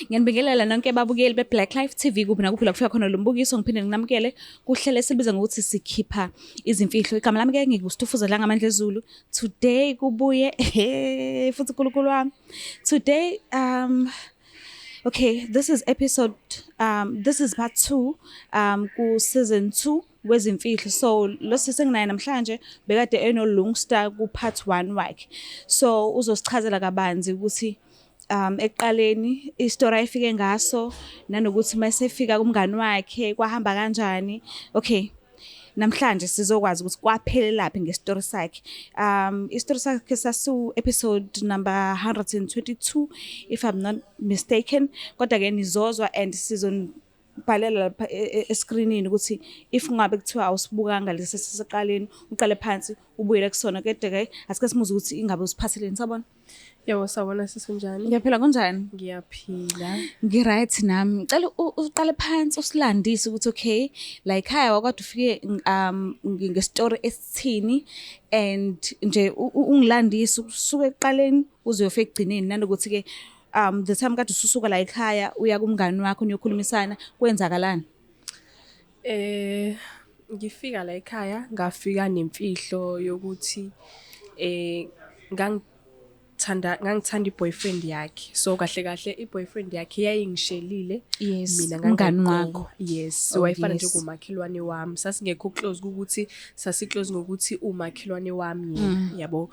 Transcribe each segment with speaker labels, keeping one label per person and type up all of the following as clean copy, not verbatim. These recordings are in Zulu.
Speaker 1: Ngiyanibingelela nonke babukeli be-Black Life TV kuphi nakuphi la kufika khona lo mbukiso, ngiphinde nginamukele kuhlele esibiza ngokuthi sikhipha izimfihlo. Igama lami ke ngikuStufuza Dlangamandla Zulu. Today kubuye futhi uNkulunkulu wami. Today okay, this is episode this is part 2 ku season 2 wezimfihlo. So lo sisi enginaye namhlanje bekade eno Lungstar ku part 1 wakhe. So uzosichazela kabanzi ukuthi ekuqaleni istory ayifike ngaso nanokuthi masefika kumngani wakhe kwahamba kanjani. Okay. Namhlanje sizokwazi ukuthi kwaphelelaphi ngestory sakhe. Istory sakhe sasu episode number 122, if I'm not mistaken. Kodwa ke nizozwa and sizonibhalela lapha escreenini ukuthi if ngabe kuthiwa awusibukanga lesi sesiqaleni, uqale phansi ubuyele kusona. Kodwa ke asike simuze ukuthi ingabe usiphatheleni. Sabona.
Speaker 2: Yebo, sawubona sisi, unjani?
Speaker 1: Ngiyaphila, kunjani?
Speaker 2: Ngiyaphila.
Speaker 1: Ngi-right nami. Ngicela uqale phansi usilandise ukuthi okay, la ekhaya wakade ufike ngestory esithini and nje ungilandise usuke ekuqaleni uze uyofika ekugcineni, nanokuthi ke the time kade ususuka la ekhaya uya kumngani wakho niyokhulumisana, kwenzakalani?
Speaker 2: Ngifika la ekhaya, ngafika nemfihlo yokuthi ngangithanda i-boyfriend yakhe. So kahle kahle i-boyfriend yakhe yayingishelile. Mina
Speaker 1: Umngani
Speaker 2: ngangayiqoma.
Speaker 1: wakho.
Speaker 2: Yes, wayefana njengomakhelwane wami. Sasingekho close ukuthi sasi-close ngokuthi umakhelwane wami yena, yabo.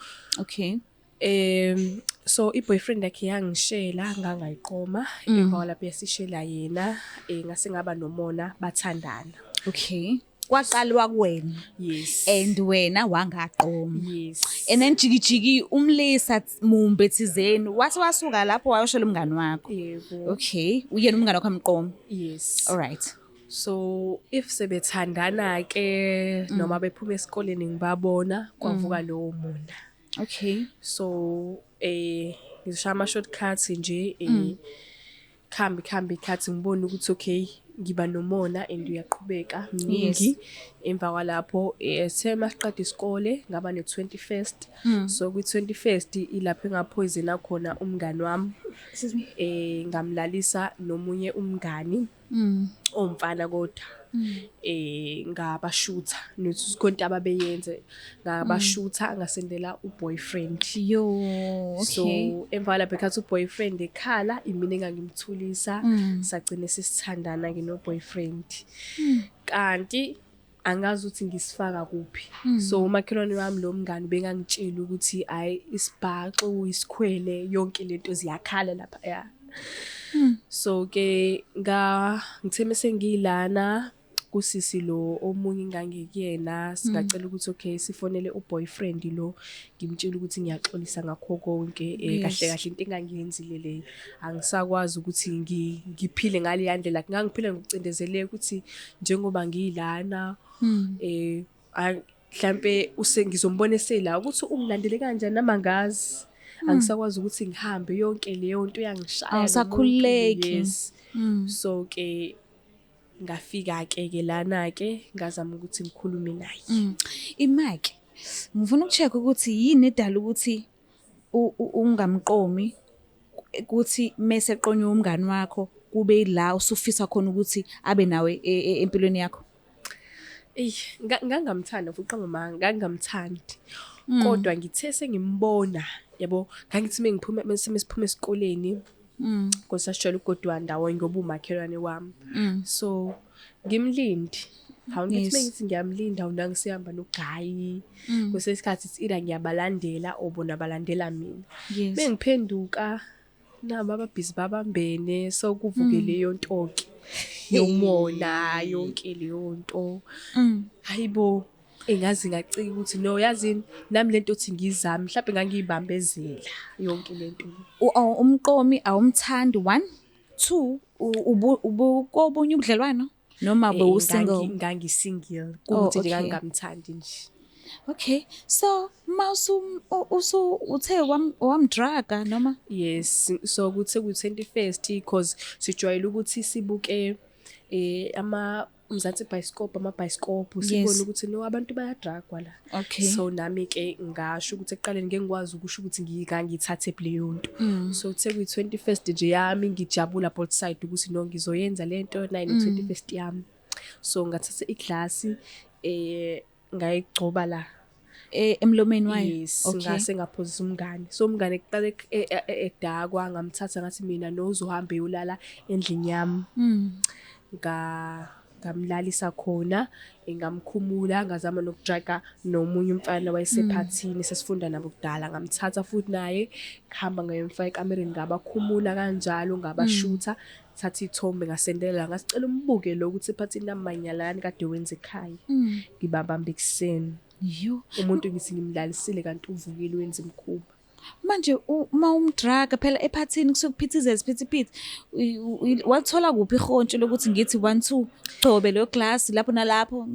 Speaker 2: So i-boyfriend yakhe yangishela, ngangayiqoma. Emva kwalapho yasishela yena, ngase ngaba nomona, bathandana.
Speaker 1: Okay. Kwaqalwa kuwena.
Speaker 2: Yes.
Speaker 1: And wena wangaqoma.
Speaker 2: Yes.
Speaker 1: And then jiki jiki umlisa mumbe thizeni wathi wasuka lapho wayoshela umngani wakho.
Speaker 2: Yebo.
Speaker 1: Okay. Uyena umngani wakho amqoma.
Speaker 2: Yes.
Speaker 1: All right.
Speaker 2: So if sebethandana ke noma bephuma esikoleni ngibabona, kwavuka lowo mona. So ngizishaya ama shortcuts nje, khambi khambi ikhathi ngibona ukuthi okay, ngiba nomona and uyaqhubeka mningi. Emva kwalapho sithe masiqeda isikole ngaba ne-21st. So kwi-21st ilapho engaphoyizena khona umngani wami.
Speaker 1: Excuse me.
Speaker 2: Ngamlalisa nomunye umngani owumfana, kodwa ngabashutha nokuthi khona ababeyenze, ngabashutha ngasendela uboyfriend.
Speaker 1: Yo, okay.
Speaker 2: So emva kwalapho ekhathi uboyfriend ekhala, imina engangimthulisa, sagcine sesithandana ke no boyfriend. Kanti angazi ukuthi ngisifaka kuphi. So umakhelwane wami lo mngani bengangitshela ukuthi hayi, isibhaxu, isikhwele, yonke lento ziyakhala lapha, ya. So ke nga ngithe mase ngilana kusisi lo omunye engangikuyena, singacela ukuthi okay, sifonele uboyfriend lo, ngimtshela ukuthi ngiyaxolisa ngakho konke, kahle kahle into engangiyenzile le, angisakwazi ukuthi ngiphile ngale ndlela ngangiphila ngokucindezeleka ukuthi njengoba ngilana mhlambe ngizombona esela ukuthi ungilandele kanjani noma angazi, angisakwazi ukuthi ngihambe, yonke leyo nto yangishaya lo muntu.
Speaker 1: Awusakhululeki.
Speaker 2: Yes. So ke ngafika ke ke lana ke ngazama ukuthi ngikhulume naye.
Speaker 1: Imake. Ngifuna ukucheck ukuthi yini edala ukuthi ungamqomi, ukuthi mase eqonywe umngani wakho kube la usufisa khona ukuthi abe nawe empilweni yakho.
Speaker 2: Ey, ngangamthanda futhi, qamba manga, ngangamthandi. Kodwa ngithe sengimbona, yabo, ngangithi mengiphuma mase mesiphuma esikoleni, ngosashela ugodwa ndawonye ngoba umakhelwane wami. So ngimlindi. Hawu, ngithi mengithi ngiyamlinda, unangisihamba nogayi. Kwesinye isikhathi it's either ngiyabalandela or bona balandela mina. Mengiphenduka nabo ababhizi babambene, so kuvuke leyo nto ke yomona, yonke leyo nto. Hayibo, engazi ngacika ukuthi no, yazini nami lento uthi ngizame, mhlawumbe ngangiyibambezela yonke lento.
Speaker 1: Umqomi awumthandi, one, two, ubu kobunye ubudlelwano noma bewu single?
Speaker 2: Ngangi-single, kuwukuthi nje ngangingamthandi nje.
Speaker 1: Okay, so mawusu usu uthe wamdraga noma?
Speaker 2: Yes, so kuthe ku 21st, because sijwayele ukuthi sibuke ama Mzansi Bioscope, ama-bioscope, sibone ukuthi no, abantu bayadragwa la. So nami-ke ngasho ukuthi ekuqaleni ngeke ngikwazi ukusho ukuthi ngangiyithathe leyo nto. So kuthe kuyi-21st nje yami, ngijabula both side ukuthi no, ngizoyenza le nto nayi ne-21st yami. So ngathatha iglasi, ngayigcoba la
Speaker 1: Emlomeni wayo.
Speaker 2: Yes. Ngase ngaphozisa umngane. So umngane kuqale edakwa, ngamthatha ngathi mina no, uzohamba uyolala endlini yami. Ngamlalisa khona, ngamkhumula, ngazama nokudraga nomunye umfana wayesephathini sesifunda nabo kudala, ngamthatha futhi naye, ngihamba ngayomfaka ekamereni, ngabakhumula kanjalo, ngabashutha, thatha iy'thombe, ngasendela, ngasicela umbuke lo ukuthi ephathini namanyalani kade wenza ekhaya. Ngibabamba ekuseni.
Speaker 1: Yo.
Speaker 2: Umuntu ngithi ngimlalisile kanti uvukile wenza imikhuba.
Speaker 1: Manje uma umdraga phela ephathini kusuke kuphithizela isiphithiphithi, wathola kuphi ihontsho lokuthi ngithi 1 2 gcobe lo glass lapho nalapho,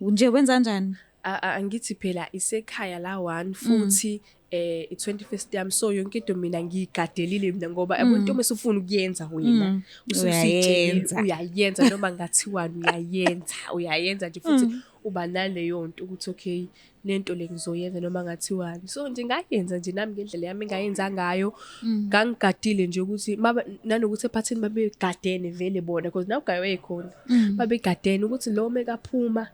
Speaker 1: nje wenza kanjani?
Speaker 2: Angithi phela isekhaya la one, futhi i-21st yami, so yonke into mina ngiyigadelile mina, ngoba yabo into mase ufuna ukuyenza wena ususitshelile,
Speaker 1: Uyayenza.
Speaker 2: uyayenza noma ngathiwani, uyayenza, uyayenza nje, futhi uba naleyo nto ukuthi okay, lento le ngizoyenza noma ngathiwani. So nje ngayenza nje nami ngendlela yami engayenza ngayo, ngangigadile nje ukuthi nanokuthi ephathini babegadene vele bona, because naw guy wayekhona, babegadene ukuthi lo mekaphuma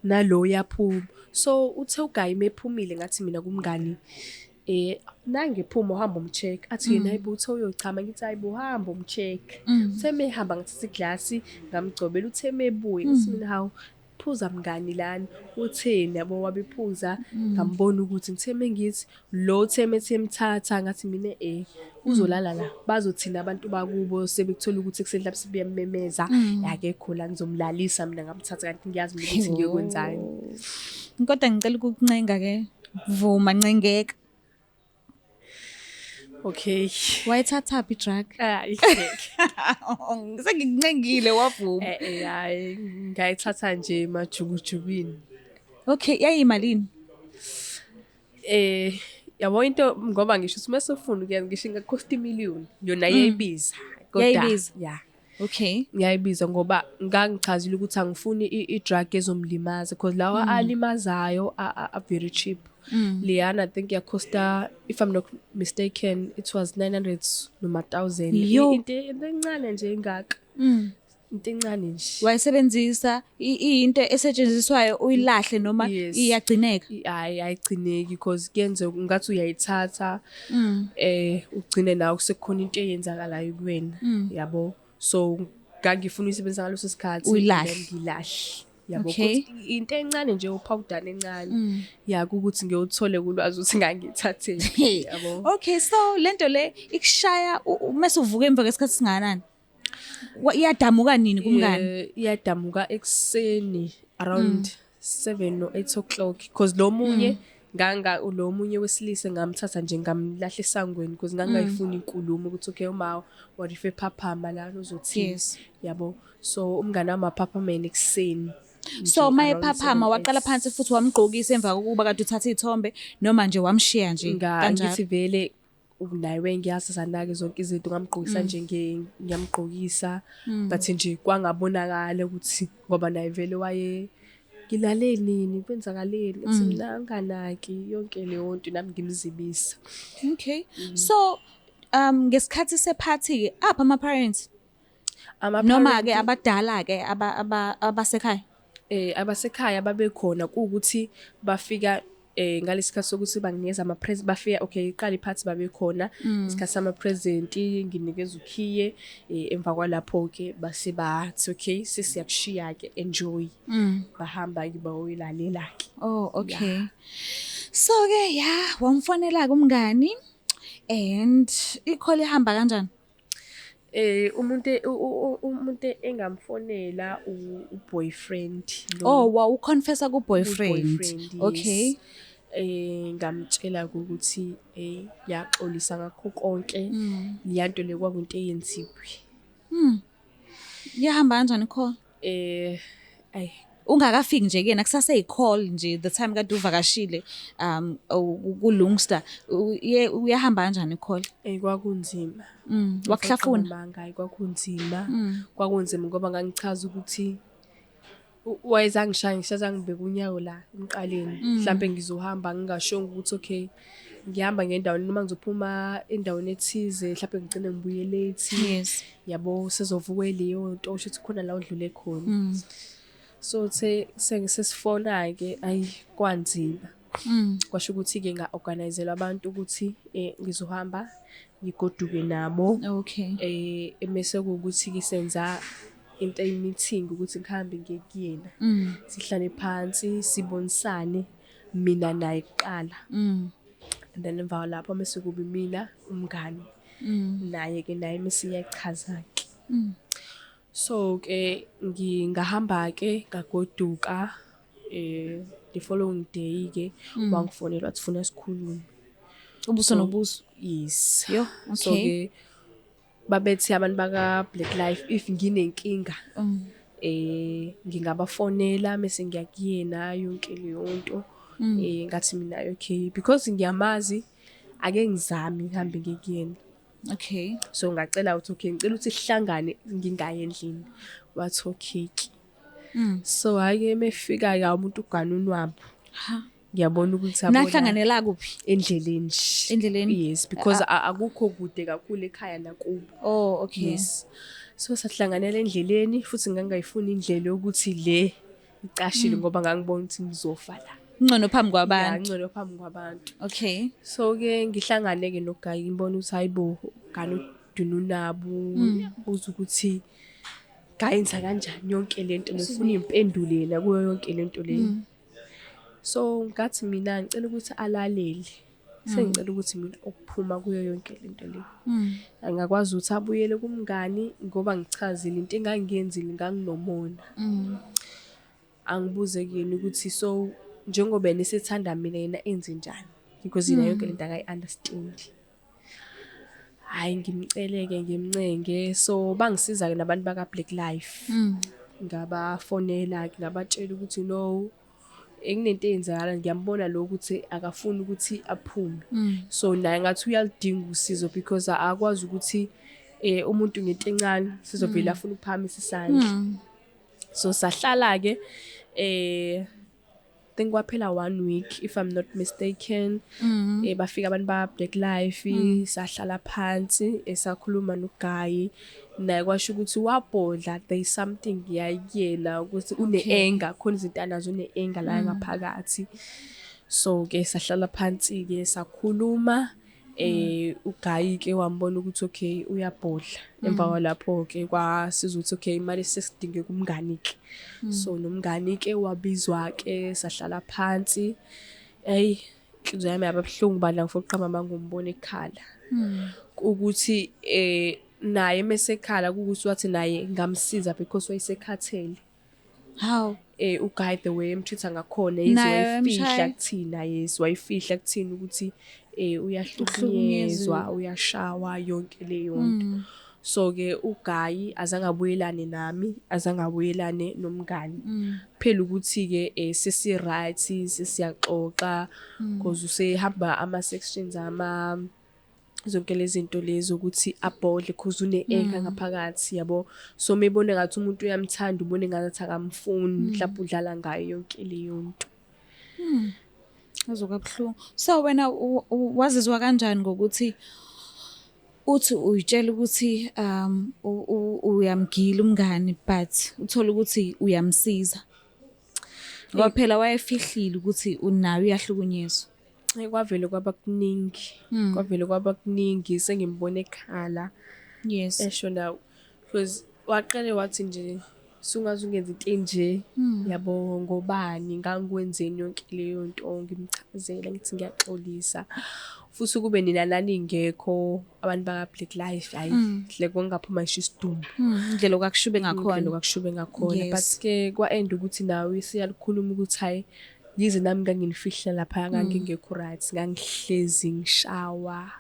Speaker 2: nalo uyaphuma. So uthe uguy mephumile, ngathi mina kumngani, nangephuma uhamba umcheck, athi yena hayibo, uthe uyochama, ngithi hayibo, hamba umcheck. Uthe mehamba ngathatha iglasi ngamgcobela, uthe mebuye ngithi mina hawu, phuza mngani lana, utheni yabo, wabephuza, ngambona ukuthi ngithe mengithi lo uthe methe emthatha, ngathi mina uzolala la, bazothina abantu bakubo sebekuthola ukuthi ekuseni lapho sebeyamemeza, akekho la, ngizomlalisa mina. Ngamthatha kanti ngiyazi mina ukuthi ngiyokwenzani.
Speaker 1: Kodwa ngicela ukukuncenga ke, vuma, ncengeka.
Speaker 2: Okay.
Speaker 1: Wayithatha phi drug?
Speaker 2: Hayi.
Speaker 1: Sengikuncengile wavuma.
Speaker 2: Hayi, ngayithatha nje emajukujukwini.
Speaker 1: Okay, yayimalini?
Speaker 2: Yabo into ngoba ngisho ukuthi mase ufuna ukuyenza, ngisho ingacost imillion, yona iyayibiza. Kodwa
Speaker 1: Iyayibiza?
Speaker 2: Yeah.
Speaker 1: Okay.
Speaker 2: Ngiyayibiza ngoba ngangichazile ukuthi angifuni i-drug ezomlimaza, because lawa alimazayo are very cheap. Liyana I think yacosta, if I'm not mistaken, it was 900 noma 1000.
Speaker 1: Yo.
Speaker 2: Into encane nje engaka. Into encane nje.
Speaker 1: Wayisebenzisa into esetshenziswayo uyilahle noma
Speaker 2: Yes.
Speaker 1: iyagcineka?
Speaker 2: Hayi, ayigcineki, because kuyenzeka ngathi uyayithatha, ugcine nawe sekukhona into eyenzakalayo kuwena, yabo. So ngangifuna uyisebenzisa ngaleso sikhathi,
Speaker 1: Uyilahle.
Speaker 2: then ngilahle, yabo.
Speaker 1: Okay.
Speaker 2: Into encane nje, upowder encane ya, ukuthi ngiyothole kulwazi ukuthi ngangiyithathephi, yabo.
Speaker 1: Okay, so lento le ikushaya mase uvuka emva kwesikhathi singakanani? Iyadamuka nini kumngani?
Speaker 2: Iyadamuka ekuseni around 7 or 8 o'clock, because lo munye nganga lo munye wesilisa ngamthatha nje ngamlahla esangweni, because ngangayifuni inkulumo ukuthi okay, uma what if ephaphama la uzothini, yabo. So umngane wami waphaphamela ekuseni
Speaker 1: So
Speaker 2: nje
Speaker 1: uma
Speaker 2: around
Speaker 1: ephaphama
Speaker 2: 7,
Speaker 1: waqala
Speaker 2: 8.
Speaker 1: phansi futhi wamgqokisa emva kokuba kade uthatha iy'thombe, noma nje wamshiya nje kanjalo?
Speaker 2: Ngithi vele naye ngiyazi sanake zonke izinto, ngamgqokisa nje, ngiyamgqokisa, but nje kwangabonakala ukuthi ngoba naye vele waye ngilale nini, kwenzakaleni, athi mina anganaki yonke leyo nto, nami ngimzibisa.
Speaker 1: Okay. So ngesikhathi sephathi apha ama parents noma ke abadala ke abasekhaya?
Speaker 2: Abasekhaya babekhona, kuwukuthi bafika ngalesikhathi sokuthi banginikeza ama present, bafika okay, iqala iphathi, babekhona isikhathi sama present, nginikeza ukhiye, emva kwalapho ke base bathi okay, sesiyakushiya ke, enjoy, bahamba ke bayoyilalela ke.
Speaker 1: Oh, okay. So ke ya, wamfonela ke umngani and i-call ihamba kanjani?
Speaker 2: Umuntu engamfonela u-boyfriend lo.
Speaker 1: Oh, wa uconfessa ku boyfriend.
Speaker 2: U-boyfriend, yes.
Speaker 1: Okay.
Speaker 2: Ngamtshela ukuthi ngiyaxolisa ngakho konke. Leyanto le kwakuyinto eyenziwe.
Speaker 1: Yahamba kanjani i-call?
Speaker 2: Ay.
Speaker 1: Ungakafiki nje kuyena, kusase i-call nje, the time kade uvakashile ku Lungster, uyahamba kanjani i-call?
Speaker 2: Kwakunzima.
Speaker 1: Wakuhlafuna?
Speaker 2: Manga, hayi, kwakunzima. Kwakunzima ngoba ngangichaza ukuthi Wayezangishaya ngisho azangibeka unyawo la emqaleni. Mhlampe ngizohamba ngingashongo ukuthi okay, ngihamba ngendawo noma ngizophuma endaweni ethize, mhlampe ngigcine ngibuye late. Yabo, sezovuka leyo nto, kusho ukuthi khona la udlule khona. So the sesifona-ke, ayi kwanzima. Kwasho ukuthi-ke nga-organize-elwa abantu ukuthi ngizohamba ngigoduke nabo. Mese kuwukuthi-ke senza into eyi-meeting ukuthi ngihambe ngiye kuyena. Sihlale phansi sibonisane mina naye kuqala. And then emva kwalapho mese kuba imina umngani. Naye-ke naye mese iyachaza-ke. So-ke ngingahamba-ke ngagoduka the following day-ke wangifonela wathi ufuna sikhulume.
Speaker 1: Ubuso nobuso.
Speaker 2: Yes.
Speaker 1: Yo,
Speaker 2: So
Speaker 1: okay.
Speaker 2: ke babethi abantu baka Black Life if nginenkinga ngingabafonela mase ngiya kuyena yonke leyo nto. Ngathi mina okay, because ngiyamazi, ake ngizame ngihambe ngiye kuyena. So ngacela ukuthi okay, ngicela ukuthi sihlangane ngingayi endlini. Wathi okay ke. So hhayi-ke mefika-ke umuntu ugane unwabu.
Speaker 1: Ha.
Speaker 2: Ngiyabona ukuthi yabona
Speaker 1: Nahlanganela kuphi?
Speaker 2: Endleleni nje.
Speaker 1: Endleleni?
Speaker 2: Yes, because akukho kude kakhulu ekhaya nakubo.
Speaker 1: Oh, okay.
Speaker 2: Yes. So sahlanganela endleleni, futhi ngangayifuni indlela yokuthi le icashile ngoba ngangibona ukuthi ngizofa la.
Speaker 1: Ngcono phambi kwabantu.
Speaker 2: Ngcono phambi kwabantu.
Speaker 1: Okay.
Speaker 2: So ke ngihlangane ke noGayi, ngibona ukuthi hayibo, gane uDununabu, buza ukuthi gayenza kanjani yonke lento, ngifuna impendulo yena kuyo yonke lento le. So ngathi mina ngicela ukuthi alalele. Sengicela ukuthi mina ukuphuma kuyo yonke lento le. Angakwazi ukuthi abuyele kumngani ngoba ngichazile into engangiyenzile, nganginomona. Angibuze kuyena ukuthi so njengoba yena esethanda mina, yena enze njani, because yena yonke lento akayi-understand. Hhayi, ngimcele-ke, ngimncenge, so bangisiza-ke nabantu baka-Black Life. Ngabafonela-ke, ngabatshela ukuthi no, kunento eyenzakala, ngiyambona lo ukuthi akafuni ukuthi aphume. So naye ngathi uyaludinga usizo because akwazi ukuthi umuntu ngento encane sizovele afune ukuphakamisa isandla. So sahlala-ke, I think kwaphela 1 week if I'm not mistaken. Bafika abantu ba Black Life, sahlala phansi, esakhuluma noGayi, naye kwasho ukuthi wabhodla, there is something yayiyena ukuthi une anger, khona izinto anazo, une anger la ngaphakathi. So ke sahlala phansi ke sakhuluma, uGayi ke wambona ukuthi okay, uyabhodla. Emva kwalapho ke kwasiza ukuthi okay, imali sesidinge kumngani ke. So nomngani ke wabizwa ke, sahlala phansi. Hey, inhliziyo yami yaba buhlungu bandla, ngifuna ukuqamba mangumbona ekhala. Ukuthi naye mesekhala ukuthi wathi naye ngamsiza because wayesekhathele.
Speaker 1: How?
Speaker 2: uGuy the way emtreat ngakhona, yize
Speaker 1: Naye
Speaker 2: wayifihla
Speaker 1: wayemshaya?
Speaker 2: kuthina, yes, wayifihla kuthina ukuthi uyahlukunyezwa, uyashawa yonke leyo nto. So ke uGuy azange abuyelane nami, azange abuyelane nomngani. Phela ukuthi ke sesi right, sesiyaxoxa because usehamba ama sections ama zonke lezi zinto lezi ukuthi abhodle because une anger ngaphakathi, yabo. So mebona ngathi umuntu uyamthanda, ubone ngathi akamfuni, mhlawumbe udlala ngayo yonke leyo nto.
Speaker 1: Azokuba buhlungu. So wena wazizwa kanjani ngokuthi uthi uyitshela ukuthi uyamgila umngani, but uthola ukuthi uyamsiza? Ngoba phela wayefihlile ukuthi unayo, uyahlukunyezwa.
Speaker 2: Kwavele kwaba kuningi. Kwavele kwaba kuningi, sengimbona ekhala. Esho na because waqale wathi nje sungaze ungenze into enje, yabo, ngobani, ngangikwenzeni yonke leyo nto, ngimchazela ngithi ngiyaxolisa. Futhi kube nina naningekho abantu baka Black Life, hayi hle kungaphuma ngisho isidumbu.
Speaker 1: Indlela okwakushube ngakhona.
Speaker 2: Indlela okwakushube ngakhona. But ke kwa end ukuthi nawe siyalikhuluma ukuthi hayi, yize nami nganginifihla lapha, ngangingekho right, ngangihlezi ngishawa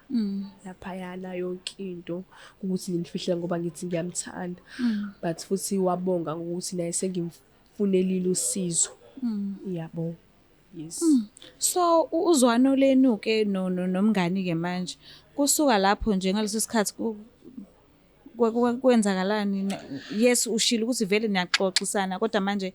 Speaker 2: laphayana yonke into ukuthi nginifihla ngoba ngithi ngiyamthanda. But futhi wabonga ngokuthi naye sengimfunelile usizo. Yabo. Yes.
Speaker 1: So uzwano lenu ke nomngani ke manje kusuka lapho nje ngaleso sikhathi Kwenzakalani? Yes, ushilo ukuthi vele niyaxoxisana, kodwa manje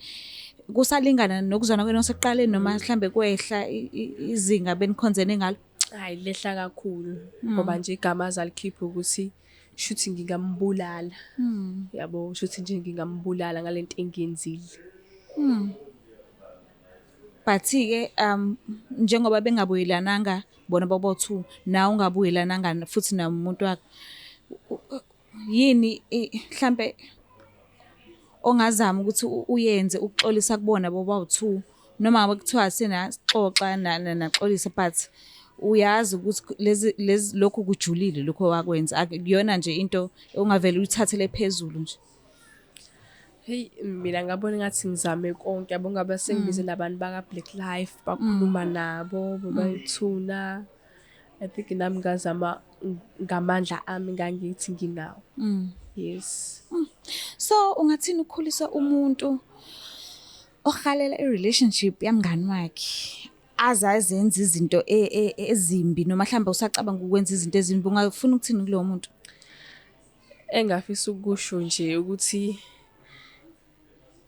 Speaker 1: kusalingana nokuzwana kwenu osekuqaleni noma mhlambe kwehla izinga benikhonzene ngalo?
Speaker 2: Hayi, lehla kakhulu, ngoba nje igama azalikhipha ukuthi shuthi ngingambulala. Yabo, shuthi nje ngingambulala ngalento engiyenzile.
Speaker 1: But-ke njengoba bengabuyelananga bona bobo-two, nawe ungabuyelananga futhi nomuntu wakho, yini mhlampe ongazama ukuthi uyenze ukuxolisa kubona bobawu-two? Noma ngabe kuthiwa senaxoxa naxolisa, but uyazi ukuthi lezi lezi lokhu kujulile lokhu owakwenza, akuyona nje into ongavele uyithathele phezulu nje.
Speaker 2: Hey, mina ngabona ngathi ngizame konke, yabo, ngabe sengibize nabantu baka Black Life, bakhuluma nabo bobayithuna. I think nami ngazama ngamandla ami ngangithi nginawo. Yes.
Speaker 1: So ungathini ukukhulisa umuntu ohalela i-relationship yamngani wakhe, aze azenze izinto ezimbi, noma mhlawumbe usacabanga ukwenza izinto ezimbi? Ungafuna ukuthini kulowo muntu?
Speaker 2: Engafisa ukusho nje ukuthi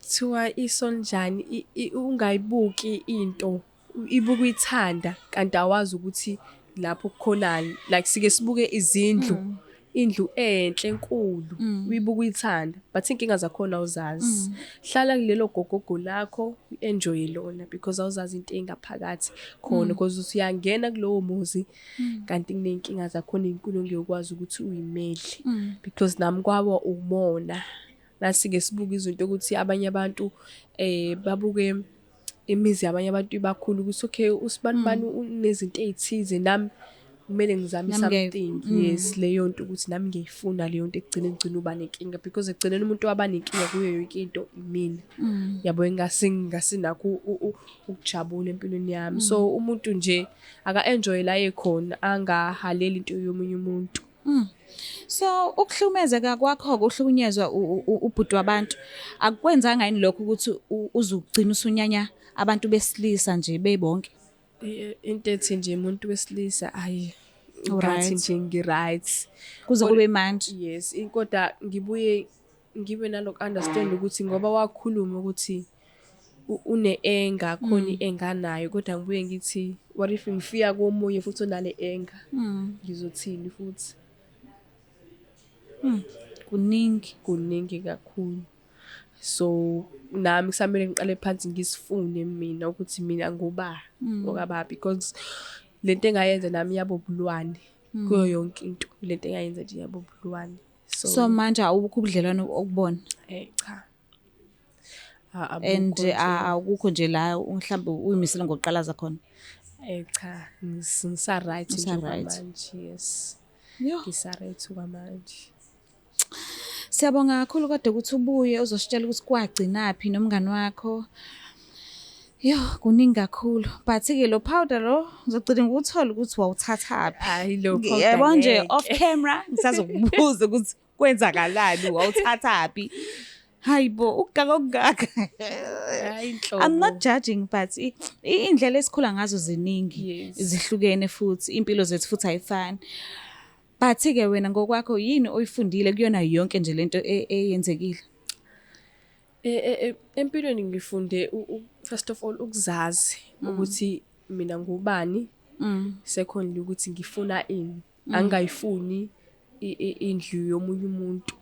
Speaker 2: kuthiwa iso njani, ungayibuki into, ibuka uyithanda kanti awazi ukuthi lapho kukhonani. Like sike sibuke izindlu, indlu enhle enkulu, uyibuka uyithanda, but inkinga zakhona awuzazi. Hlala kulelo gogogo lakho, enjoy lona, because awuzazi into engaphakathi khona, because uthi uyangena kulowo muzi kanti kuney'nkinga zakhona ey'nkulu ongekwazi ukuthi uyimele, because nami kwaba umona. Nasi-ke sibuka izinto ukuthi abanye abantu babuke imizi yabanye abantu ibakhulu, ukuthi okay, usibanibani unezinto ey'thize, nami kumele ngizame something. Yes, leyo nto ukuthi nami ngiyayifuna leyo nto, ekugcineni ngigcine uba nenkinga, because ekugcineni umuntu waba nenkinga kuyo yonke into imina. Yabo, ngingasinakho ukujabula empilweni yami. So umuntu nje aka-enjoy la ekhona, angahaleli into yomunye umuntu.
Speaker 1: So ukuhlukumezeka kwakho, ukuhlukunyezwa ubhuti wabantu, akukwenzanga yini lokho ukuthi uzugcina usunyanya abantu besilisa nje bebonke?
Speaker 2: Into ethi nje umuntu wesilisa, ayi, ngathi nje ngi-right.
Speaker 1: Kuze kube manje.
Speaker 2: Yes, kodwa ngibuye ngibe nalokhu understand ukuthi ngoba wakhuluma ukuthi une-anger, khona i-anger anayo, kodwa ngibuye ngithi what if ngifika komunye futhi onale anger, ngizothini futhi?
Speaker 1: Kuningi.
Speaker 2: Kuningi kakhulu. So nami kusamele ngiqale phansi ngisifune mina ukuthi mina nguba okaba, because lento engayenza nami yabo ubulwane kuyo yonke into, lento engayenza nje yabo ubulwane.
Speaker 1: So manje awukho ubudlelwano okubona?
Speaker 2: Cha.
Speaker 1: And awukho nje la mhlawumbe uyimisele ngokuqalaza khona?
Speaker 2: Cha, ngisa right nje manje. Yes. Ngisa right kwamanje.
Speaker 1: Siyabonga kakhulu kodwa ukuthi ubuye uzositshela ukuthi kwagcinaphi nomngani wakho. Yo, kuningi kakhulu. But ke lo powder lo ngizogcina ngikuthola ukuthi wawuthathaphi.
Speaker 2: Hayi, lo powder.
Speaker 1: Yabo nje, off camera ngisazokubuza ukuthi kwenzakalani, wawuthathaphi. Hayibo, ukuganga okungaka.
Speaker 2: Hayi.
Speaker 1: I'm not judging, but indlela esikhula ngazo ziningi. Zihlukene futhi impilo zethu futhi ayifani. But ke wena ngokwakho yini oyifundile kuyona yonke nje lento eyenzekile?
Speaker 2: Empilweni ngifunde first of all ukuzazi ukuthi mina ngubani. Secondly, ukuthi ngifuna ini, angayifuni indlu yomunye umuntu.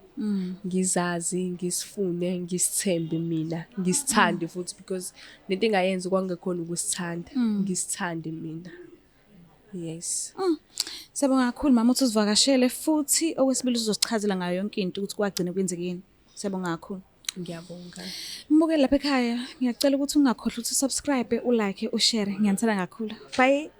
Speaker 2: Ngizazi, ngisifune, ngisithembe mina, ngisithande futhi, because lento engayenza kwangekhona ukusithanda, ngisithande mina. Yes.
Speaker 1: Siyabonga kakhulu mama ukuthi uzivakashele futhi okwesibili uzosichazela ngayo yonke into ukuthi kwagcina kwenzekeni. Siyabonga kakhulu.
Speaker 2: Ngiyabonga.
Speaker 1: Mbukeli lapha ekhaya, ngiyacela ukuthi ungakhohlwa ukuthi usubscribe, ulike, ushare. Ngiyanithanda kakhulu. Bye.